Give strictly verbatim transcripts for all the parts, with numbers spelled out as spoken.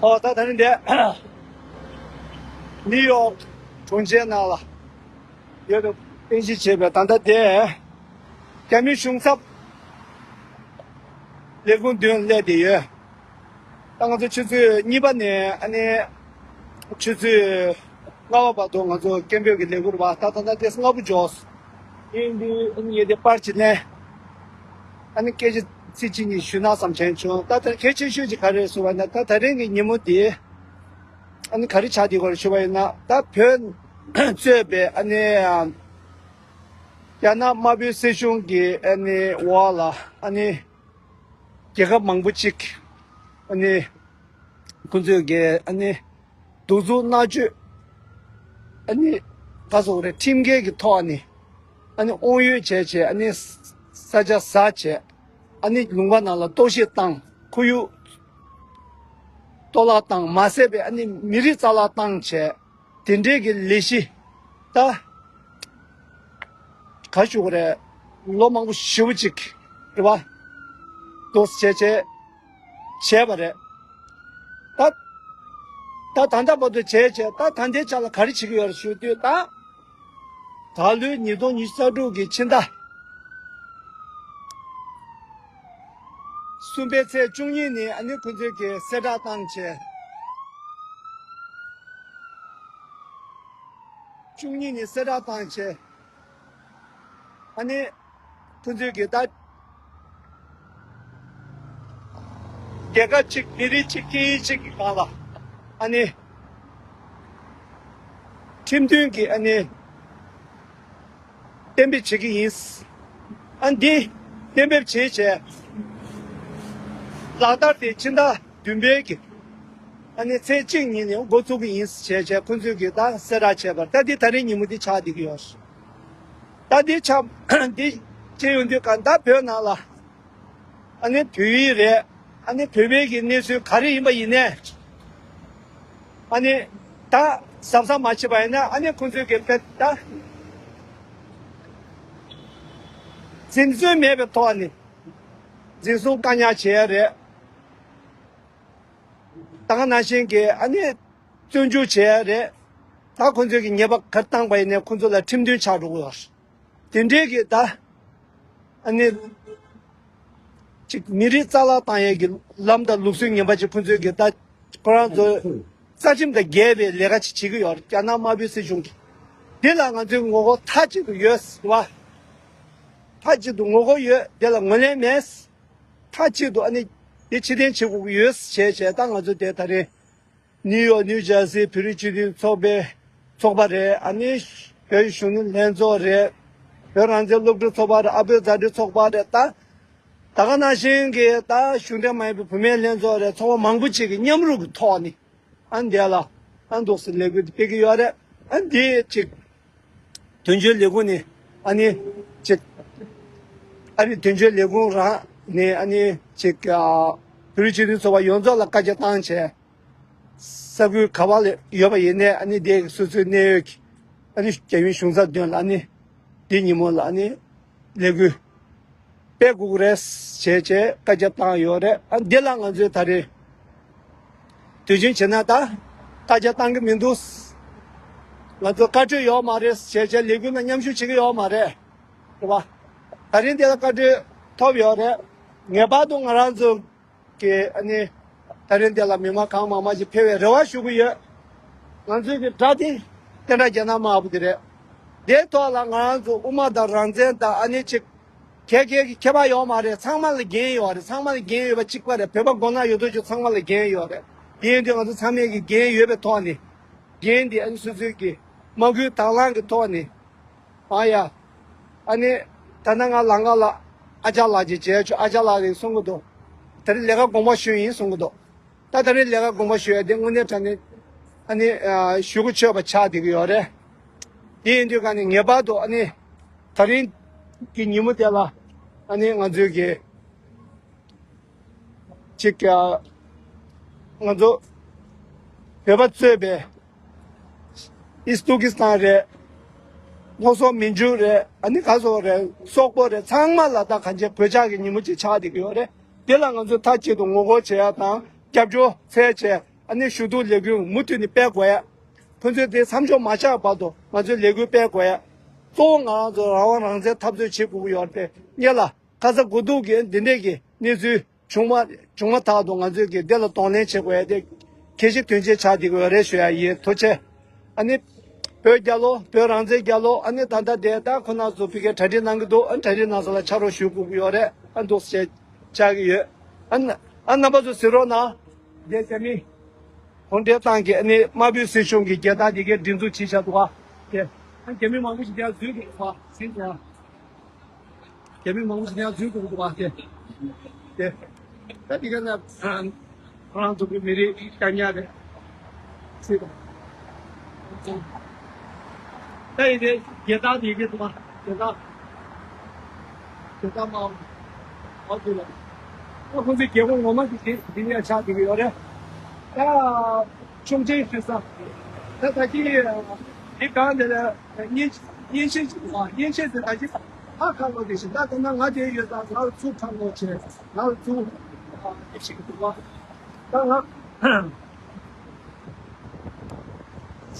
ཨོ་ད་ད་རིང་འདི་ནིའུ་ཡོག་གྲོང་ཁྱེར་ནང་ལ་ཡོད་པའི་རྟེན་གཞི་བྱས་པའི་ད་ལྟ་དེ་རྒྱ་མི་གཞུང་ཚབ་ལས་ཁུངས་མདུན་སླེབས་བསྡད་ཡོད། ད་ང་ཚོ་ཆུ་ཚོད་གཉིས་པ་ནས་ཨ་ནི་ཆུ་ཚོད་ལྔ་པ་བར་དུ་ང་ཚོ་སྐད་འབོད་ཀྱི་ལས་ཁུངས་རེད་པ། ད་ད་ལྟ་དེ་སྔ་པོ་འཇོག་ཡིན་དུས་ཨ་ནི་ངས་དེ་པར་ཅིག་ལེན། ཨ་ནི་སྐད་ཆ་ཚིག་གཅིག་གཉིས་ཞུས་ན་བསམ་བྱས་བྱུང་། ད་ད་གལ་ཆེ་ཤོས་ཅིག་ག་རེ་རེད་ཟེར་བ་ན། ད་ད་རིང་གི་ཉིན་མོ་འདི་ཨ་ནི་ག་རེ་ཆགས་བསྡད་ཡོད་རེད་ཞུ་བ་ཡིན་ན། ད་བོད་གཙོས་པའི་ཨ་ནི་རྒྱ་ནག་དམར་པོའི་སྲིད་གཞུང་གི་ཨ་ནི་འོག་ལ་ཨ་ནི་རྒྱལ་ཁབ་མང་པོ་ཅིག་ཨ་ནི་ཁོང་ཚོས་ཀྱི་ཨ་ནི་གདུག་རྩུབ་མནར་གཅོད་ཨ་ནི་ག་ཟེར་དགོས་རེད། ཁྲིམས་འགལ་གྱི་ཐོག་ནས་ཨ་ནི་དབང་ཡོད་བྱས་བྱས་ཨ་ནི་ས་ཆ་ཟ་བྱས། ཨ་ནི་ལུང་པ་ནང་ལ་གཏོར་བཤིག་བཏང་། ཁོར་ཡུག་གཏོར་བརླག་བཏང་མ་ཟད་པའི་ཨ་ནི་མི་རིགས་རྩ་བརླག་བཏང་བྱས། དེ་འདྲའི་གི་ལས་གཞི་ད་ག་ཞུ་དགོས་རེད། ལོ་མང་པོ་ཞེ་པོ་ཅིག་རེད་པ། འདུག་བྱས་བྱས་བྱས་པ་རེད། ད་ད་ད་ལྟ་བར་དུ་བྱས་བྱས་ད་ད་ལྟའི་ཆ་ལ་ག་རེ་བྱེད་ཀྱི་ཡོད་རེད་ཞུ་དུས། ད་ད་ལོའི་ཉིས་སྟོང་ཉི་ཤུ་རྩ་དྲུག་གི་ཕྱི་ཟླ་གསུམ་པའི་ཚེས་བཅུ་གཉིས་ནས་ཨ་ནི་ཁོང་ཚོས་ཀྱི་གསལ་བསྒྲགས་བཏང་བྱས། བཅུ་གཉིས་ནས་གསལ་བསྒྲགས་བཏང་བྱས། ཨ་ནི་ཁོང་ཚོས་ཀྱི་ད་རྒྱལ་ཁབ་གཅིག་མི་རིགས་གཅིག་སྐད་ཡིག་གཅིག་གི་སྒང་ལ་ཨ་ནི་ཁྲིམས་མཐུན་གྱི་ཨ་ནི་གཏན་འབེབས་བྱེད་ཀྱི་ཡིན། ཨ་འདི་གཏན་འབེབས་བྱས་བྱས་ལག་བསྟར་དེ་ཕྱི་ཟླ་བདུན་པའི་གི་ཨ་ནི་ཚེས་གཅིག་ཉིན་ནས་འགོ་ཚུགས་ཀྱི་ཡིན་བྱས་བྱས་ཁོང་ཚོས་ཀྱི་ད་གསལ་བསྒྲགས་བྱས་པར། ད་འདི་ད་རིང་ཉིན་མོ་འདི་ཆགས་བསྡད་ཀྱི་ཡོད། ད་འདི་ཆགས་འདི་བྱས་ཡོང་དུས་ག་ད་བོད་ནང་ལ་ཨ་ནི་བོད་ཡིག་རེད། ཨ་ནི་བོད་པའི་གི་གནས་ཚུལ་ག་རེ་ཡིན་པ་ཡིན་ནའི་ཨ་ནི་ད་གཟབ་གཟབ་མ་བྱས་པ་ཡིན་ན་ཨ་ནི་ཁོང་ཚོས་ཀྱི་དཔེ་ད་འཛིན་བཟུང་མེད་པའི་ཐོག་ནས་འཛིན་བཟུང་བཀག་ཉར་བྱས་ཡ་རེད། ད་ག་ནང་བཞིན་གྱི་ཨ་ནི་བཙོན་འཇུག་བྱས་ཡ་རེད། ད་ཁོང་ཚོས་ཀྱི་ཉེས་པ་ག་རེ་བཏང་པ་ཡིན་ནའི་ཁོང་ཚོ་ལ་ཁྲིམས་མཐུན་ཆགས་འགྲོ་གི་ཡོད་རེད། དེ་འདྲའི་གི་ད་ཨ་ནི་ཅིག་མི་རིགས་རྩ་བརླག་བཏང་ཡས་ཀྱི་ལམ་དང་ལུགས་སྲོལ་ངན་པ་ཅིག་ཁོང་ཚོས་ཀྱི་ད་ཁོ་རང་ཚོ་རྩ་ཁྲིམས་དང་འགལ་བའི་ལས་ཀ་ཅིག་བྱེད་ཀྱི་ཡོད་རེད། རྒྱ་ནག་དམར་པོའི་སྲིད་གཞུང་གིས། འདི་ལ་ང་ཚོའི་ངོ་རྒོལ་མཐའ་གཅིག་ཏུ་ཡོད་ཟེར་བ། མཐའ་གཅིག་ཏུ་ངོ་རྒོལ་ཡོད། འདི་ལ་ངོས་ལེན་མེད། མཐའ་གཅིག་ཏུ་ཨ་ནི་འདི་ཕྱིར་འཐེན་བྱེད་དགོས་ཀྱི་ཡོད་ཟེར་བྱས་བྱས། ད་ང་ཚོ་དེ་ད་རེས་ནིའུ་ཡོག་ནིའུ་ཇར་སི་བོད་རིགས་སྤྱི་མཐུན་ཚོགས་པའི་ཚོགས་པ་རེད། ཨ་ནི་བོད་གཞོན་ནུ་ལྷན་ཚོགས་རེད། བོད་རང་བཙན་སློབ་ཕྲུག་ཚོགས་པ་རེད། ཨ་བོད་མཛའ་འབྲེལ་ཚོགས་པ་རེད། ད་ད་ག་ནང་བཞིན་གྱི་ད་གཞུང་འབྲེལ་མ་ཡིན་པའི་བུད་མེད་ལྷན་ཚོགས་རེད། ཚོགས་པ་མང་པོ་ཅིག་གི་མཉམ་རུབ་ཀྱི་ཐོག་ནས་ཨ་ནི་འདི་ལ་ཨ་འདུག་སེ་ལས་འགུལ་འདི་སྤེལ་གྱི་ཡོད་རེད། ཨ་འདི་ཅིག་དོན་གཅོད་ལས་ཁུངས་ནས་ཨ་ནི་ཅིག་ཨ་ནི་དོན་གཅོད་ལས་ཁུངས་རང་ནས་ཨ་ནི་ཅིག་ཨ་བོད་རིགས་སྤྱི་མཐུན་ཚོགས་པ་ཡོངས་རྫོགས་ལ་བཀའ་རྒྱ་བཏང་བྱས། ས་ཁུལ་ག་བ་ལ་ཡོད་པ་ཡིན་ནའི་ཨ་ནི་དེ་སོ་སོའི་གནད་ཡོད་ཀྱི་ཨ་ནི་རྒྱ་ཡོན་གཞུང་ཚབ་མདུན་ལ་ཨ་ནི་དེ་ཉིན་མོ་ལ་ཨ་ནི་ལས་འགུལ་སྤེལ་དགོས་ཀྱི་རེད་ཟེར་བྱས་བྱས་བཀའ་རྒྱ་བཏང་ཡོད་རེད། ཨ་འདི་ལ་ང་ཚོས་ད་རེས་དུས་རྒྱུན་བྱས་ན་ད་བཀའ་རྒྱ་བཏང་གི་མི་འདུག་ང་ཚོ་བཀའ་འཁྲོལ་ཡོད་མ་རེད་ཟེར་བྱས་བྱས་ལས་འགུལ་ནང་མཉམ་ཞུགས་བྱེད་ཀྱི་ཡོད་མ་རེད། རེད་པ། ད་རིང་དེ་ལ་བཀའ་འཁྲོལ་ཐོབ་ཡོད་རེད། ངེས་པར་དུ་ང་རང་ཚོ་གི་ཨ་ནི་ད་རིང་དེ་ལ་མི་མང་གང་མང་མང་ཞིག་ཕེབས་པའི་རེ་བ་ཞུ་གི་ཡོད། ང་ཚོའི་གི་དགྲ་དེ་བསྟན་དགྲ་རྒྱ་ནག་དམར་པོ་དེ་རེད། དེའི་ཐོག་ལ་ང་རང་ཚོ་དབུ་མ་དང་རང་བཙན་དང་ཨ་ནི་ཅིག་གལ་གལ་གྱི་ཁྱད་པར་ཡོད་མ་རེད། ཚང་མ་ལ་འགན་ཡོད་རེད། ཚང་མ་ལ་འགན་ཡོད་པ་གཅིག་པ་རེད། བོད་པ་མགོ་ནག་ཡོད་དོ་ཅོག་ཚང་མ་ལ་འགན་ཡོད་རེད། དེ་ཡིན་དུས་ང་ཚོ་ཚང་མས་ཀྱི་འགན་ཡོད་པའི་ཐོག་ནས་འགན་འདི་ཨ་ནི་སོ་སོའི་གི་མ་བསྐུལ་དང་བླངས་ཀྱི་ཐོག་ནས། ཨ་ཡ། ཨ་ནི་ད་ནང་ང་ལང་ཀ་ལ་ཨ་ཅག་ལགས་ཀྱིས་མཇལ་ཆོག་ཨ་ཅག་ལགས་ཀྱིས་གསུང་གི་འདུག་ད་རེས་ལས་ཀ་དགོངས་པ་ཞུས་ཡིན་གསུང་གི་འདུག་ད་ད་རེས་ལས་ཀ་དགོངས་པ་ཞུ་ཡ་དེ་དངོས་གནས་དྲང་གནས་ཨ་ནི་ཞུ་གི་ཆོད་པ་ཆགས་བསྡད་ཀྱི་ཡོད་རེད། དེ་ཡིན་དུས་ག་ནས་ངེས་པར་དུ་ཨ་ནི་ད་རིང་གི་ཉིན་མོ་དེ་ལ་ཨ་ནི་ང་ཚོའི་གི་ཅིག་ང་ཚོ་བོད་པ་གཙོས་པའི་ཨིས་ཏུར་ཀི་སི་ཐན་རེད། ལྷོ་སོག་མན་ཇུ་རེད། ཨ་ནི་ག་སོག་རེད། སོག་པོ་རེད། ཚང་མ་ལ་ད་གང་ཅི་གོད་ཆག་གི་ཉིན་མོ་ཅིག་ཆགས་བསྡད་ཀྱི་ཡོད་རེད། དེ་ལ་ང་ཚོས་མཐའ་གཅིག་ཏུ་ངོ་རྒོལ་བྱེད་ཡ་དང་རྒྱབ་སྐྱོར་འཚོལ་བྱས། ཨ་ནི་ཞུ་གཏུག་ལས་འགུལ་མུ་མཐུད་ནས་སྤེལ་དགོས་ཡ། ཁོ་ཚོས་དེ་མཚམས་འཇོག་མ་ཆགས་བར་དུ་ང་ཚོས་ལས་འགུལ་སྤེལ་དགོས་ཡ། གཙོ་བོ་ང་རང་ཚོ་རང་དབང་རང་བཙན་འཐབ་རྩོད་བྱེད་དགོས་ཀྱི་ཡོད་རེད་པས། ཉེ་ལ་ཁ་ས་དགུ་ཐུག་གི་འདི་འདྲས་ཀྱི་གནས་ཚུལ་བྱུང་མ་བྱུང་མ་ཐག་ཏུ་ང་ཚོས་ཀྱི་འདི་ལ་གདོང་ལེན་བྱེད་དགོས་ཡ་དེ་གལ་ཆེ་དོན་ཆེ་ཆགས་བསྡད་ཀྱི་ཡོད་རེད་ཞུ་ཡ་ཡིན། ཐུགས་རྗེ་ཆེ། ཨ་ནི་བོད་རྒྱལ་ལོ། བོད་རང་བཙན་རྒྱལ་ལོ། ཨ་ནི་ད་ལྟ་དེ་ད་ཁོ་ན་ཚོ་ཕ་གིར་གྲ་སྒྲིག་གནང་གི་འདུག་ཨ་གྲ་སྒྲིག་གནང་ས་ལ་ཕྱག་རོགས་ཞུ་དགོས་ཀྱི་ཡོད་རེད། ཨ་འདུག་སེ་བྱ་གི་ཡོད། ཨ་ན་ཨ་རྣམ་པ་ཚོ་གཟིགས་རོགས་གནང་། རྒྱ་རྒྱ་མི་གུང་ཁྲན་ཏང་གི་ཨ་ནི་དམར་པོའི་སྲིད་གཞུང་གི་རྒྱལ་དར་དེ་གའི་སྒྲེང་འཛུགས་བྱེད་བཞག་འདུག་ག་དེ་ཨ་རྒྱ་མི་མང་པོ་ཞིག་དེ་འཛུལ་འདུག་ག་གཟིགས་རོགས། རྒྱ་མི་མང་པོ་ཞིག་ཡང་འཛུལ་དགོས་འདུག་པ་དེ། དེ། ད་དེ་ག་ན་ཁོ་རང་ཚོ་གི་མི་རིགས་དཀའ་ངལ་རེད། སྲིད་དང་། ད་ཡིན་དེ་རྒྱལ་དར་དེ་གི་འདུག་པ་རྒྱལ་དར། རྒྱལ་དར་མ་འོ་དེ་ལ། ཁོ་ཚོའི་རྒྱལ་པོ་ངོ་མ་དེ་དེ་དེ་ནས་ཆགས་བསྡད་ཀྱི་ཡོད་རེད། ད་ཆོག་མཆན་ཞུ་ས། ད་ད་གི་དེ་གང་དེ་ལ། མཉེན་མཉེན་ཆས་ཅིག་འདུག་ག་མཉེན་ཆས་དེ་ད་ཅི་ཧ་ཁ་ལོ་དེ་བཞིན་ད་ལྟ་ན་ང་དེ་ཡོད་ད་ང་ཚུགས་ཁ་ལོ་བྱས་ང་ཚུགས་དེ་བཞིན་འདུག་ག་ད་ང་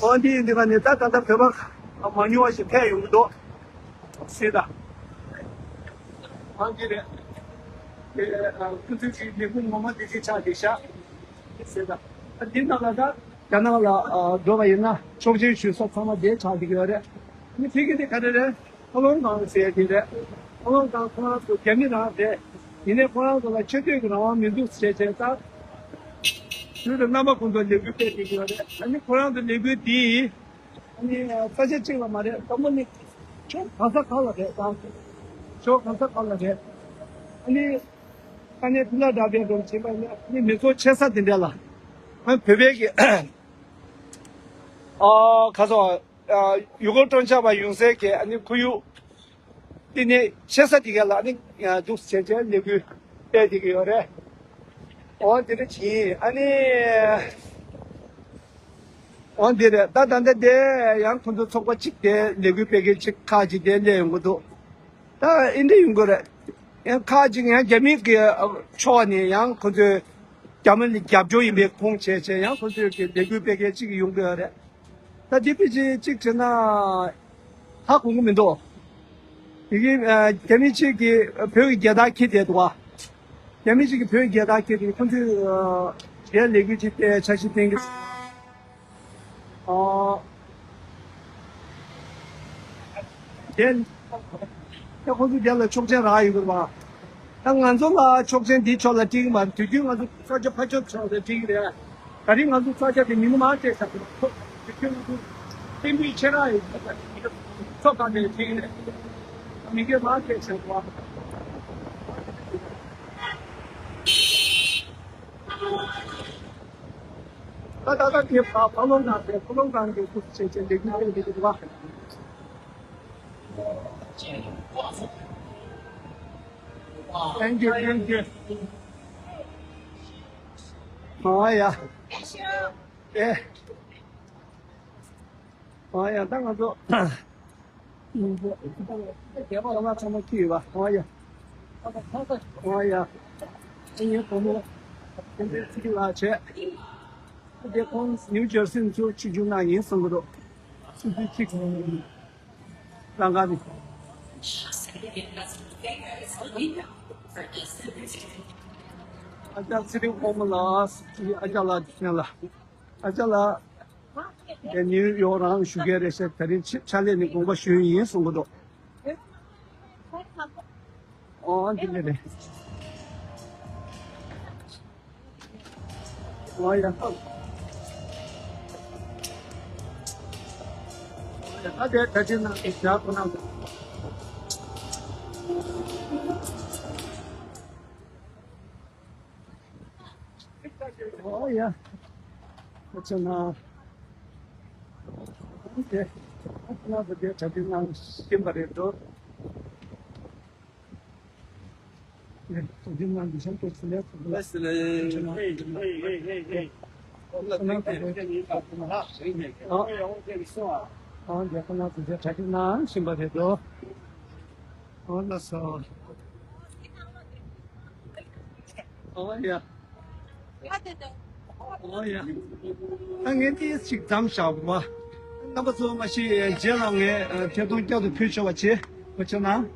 འོ་འདི་ཡིན་འདི་ག་ནས་ད་ད་ལྟ་བོད་པ་མ་ཉུང་བ་ཞིག་ཕེབས་ཡོང་གི་འདུག་ཟེར་ད། ཨང་ཀི་རེད། དེ་ཁོ་ཚོའི་ལས་ཁུངས་ངོ་མ་དེ་ཅི་ཆགས་བསྡད་ཤག་ཟེར་ད། ཨ་འདི་ནང་ལ་ད་རྒྱ་ནག་ལ་འགྲོ་བ་ཡིན་ན་ཆོག་མཆན་ཞུ་ས་ཚང་མ་དེ་ཆགས་བསྡད་ཀྱི་ཡོད་རེད། ཨ་ནི་ཕ་གི་དེ་ག་རེ་རེད། ཧྥ་ལོང་ཀང་ཟེར་དེ་རེད། ཧྥ་ལོང་ཀང་ཁོ་རང་ཚོ་རྒྱ་མི་རང་རེད། ཡིན་ནའི་ཁོ་རང་ཚོ་ལ་ཆེ་བསྟོད་ཀྱི་རང་དབང་མི་འདུག་ཟེར་བྱས་ད། དུས་དང་རྣམ་པ་ཀུན་ཏུ་ལས་འགུལ་སྤེལ་བསྡད་ཀྱི་ཡོད་རེད། ཨ་ནི་ཁོ་རང་ཚོ་ལས་འགུལ་འདི། ཨ་ནི་ས་ཆ་གཅིག་ལ་མ་རེད། དང་པོ་ནི་ཕྱོགས་གང་ས་གང་ལ་རེད་དང་། ཕྱོགས་གང་ས་གང་ལ་རེད། ཨ་ནི་ས་གནས་ཕི་ལ་ཌེལ་ཕི་ཡ་འགྲོ་བྱེད་པ་ཡིན་ན་ཨ་ནི་མི་ཚོགས་ཆེ་ས་དེ་འདྲ་ལ་ཨ་བོད་པའི་གི་ཨ་ཁ་སང་ཨ་ཡུལ་སྐོར་སྤྲོ་འཆམ་པ་ཡོང་སའི་གི་ཨ་ནི་ཁོར་ཡུག་དེ་ནས་ཆེ་ས་དེ་ག་ལ་ནི་འདུག་བྱས་བྱས་ལས་འགུལ་སྤེལ་བསྡད་ཀྱི་ཡོད་རེད། འོ་དེ་འདྲ་བྱས་ཨ་ནི། འོ་འདི་རེད། ད་ད་ལྟ་དེ་ཡང་ཁོ་ཚོ་ཚོགས་པ་གཅིག་དེ་ལས་འགུལ་སྤེལ་མཁན་གཅིག་ཁག་ཅིག་དེ་སླེབས་ཡོང་གི་འདུག་ད་ཨེ་འདྲ་ཡོང་གི་རེད། ཡང་ཁག་ཅིག་ཡང་རྒྱ་མི་གི་ཕྱོགས་ནས་ཡང་ཁོ་ཚོས་རྒྱ་མི་ལ་རྒྱབ་སྐྱོར་ཡིན་པའི་ཁུངས་བྱས་བྱས་ཡང་ཁོ་ཚོས་ཀྱི་ལས་འགུལ་སྤེལ་མཁན་གཅིག་ཡོང་གི་ཡོད་རེད། ད་དེ་ཕལ་ཆེར་གཅིག་བྱས་ན་ཧ་གོ་གི་མི་འདུག་དེ་གི་རྒྱ་མི་གཅིག་གིས་བོད་ཀྱི་རྒྱལ་དར་འཁྱེར་བསྡད་འདུག་བ། རྒྱ་མི་གཅིག་གིས་བོད་ཀྱི་རྒྱལ་དར་འཁྱེར་ཏེ་ཁོ་ཚོས་རྒྱལ་ལས་འགུལ་གཅིག་སྤེལ་འཆར་གཞི་བཏིང་གི། ཨ། རྒྱལ། ད་ཁོ་ཚོས་རྒྱལ་ལ་ཆོག་མཆན་རག་ཡོད་པ། ད་ང་ཚོ་ལ་ཆོག་མཆན་འདིའི་ཕྱོགས་ལ་སྤྲད་ཀྱི་མ་རེད། དུས་རྒྱུན་ང་ཚོ་ས་ཆ་ཕར་ཕྱོགས་ཕྱོགས་ལ་སྤྲད་ཀྱི་རེད། ད་རིང་ང་ཚོ་ས་ཆ་དེ་མི་ནི་མང་སྤྲད་ཤག་དུས་རྒྱུན་ང་ཚོ་ཕྲན་བུའི་ཆེ་རག་ཡོད་པ་ཚོ་ག་ནས་སྤྲད་ཀྱི་རེད། མི་སྒེར་མང་སྤྲད་ཤག་པ། ད་ད་ད་དེ་ཕ་ཕ་ལོང་ནང་དེ་ཕ་ལོང་ནང་གི་ཁུ་ཆེ་ཆེ་ལེགས་ཉེས་ཡོད་ཀྱི་འདུག་བ། Thank you, thank you. ཨ་ཡ། ཨེ། ཨ་ཡ་ད་ང་ཚོ། རྒྱལ་པོ་ལ་མ་ཚང་མ་ཁྱི་ཡོད་པ། ཨ་ཡ། ཨ་ཡ། ཨ་ཡ་བུ་མོ། དེ་འདྲའི་ཚིག་ལ་བྱས། དེ་ཁོང་ནིའུ་ཇར་སི་ནས་ཚུར་ཆིབས་བསྒྱུར་གནང་ཡིན་གསུང་གི་འདུག་ཆིབས་བསྒྱུར་གཅིག་གནང་ག་ནས། ཨ་ཅག་ཚེ་རིང་དབང་མོ་ལགས། ཨ་ཅག་ལགས་དེ་ལ། ཨ་ཅག་ལགས། དེ་ནིའུ་ཡོག་རང་བཞུགས་མཁན་རེད་ཟེར། ད་རིང་ཕྱི་ཕྱག་ལས་ནས་དགོངས་པ་ཞུས་ཡིན་གསུང་གི་འདུག་ཨོ་འདི་ནས་རེད། ཨོ་ཡ། ཨོ་ཡ། ད་དེ་ད་ཅི་ན་ཞག་ཁོ་ན། ཨོ་ཡ། ཁོ་ཚོ་ན། དེ་ཁོ་ན་དེ་གྲ་སྒྲིག་གནང་བཞིན་པ་རེད་འགྲོ། གྲ་སྒྲིག་གནང་བཞིན་པ་ཚོ་ལས་ཁོ་ཚོ་ན། ཨོ་དེ་ཁོ་ན་དེ་གྲ་སྒྲིག་གནང་བཞིན་པ་རེད་འགྲོ། ཨོ་ལགས་སོ། ཨོ་ཡ། ཨོ་ཡ། ད་ངས་ཏིས་ཅིག་མཚམས་བཞག་པ། རྣམ་པ་ཚོ་མ་གཞི་རྗེས་ལ་ངས་ཐད་གཏོང་བསྐྱར་དུ་ཕུལ་ཆོག་པ་བྱེད། གོ་ཆོད་ན།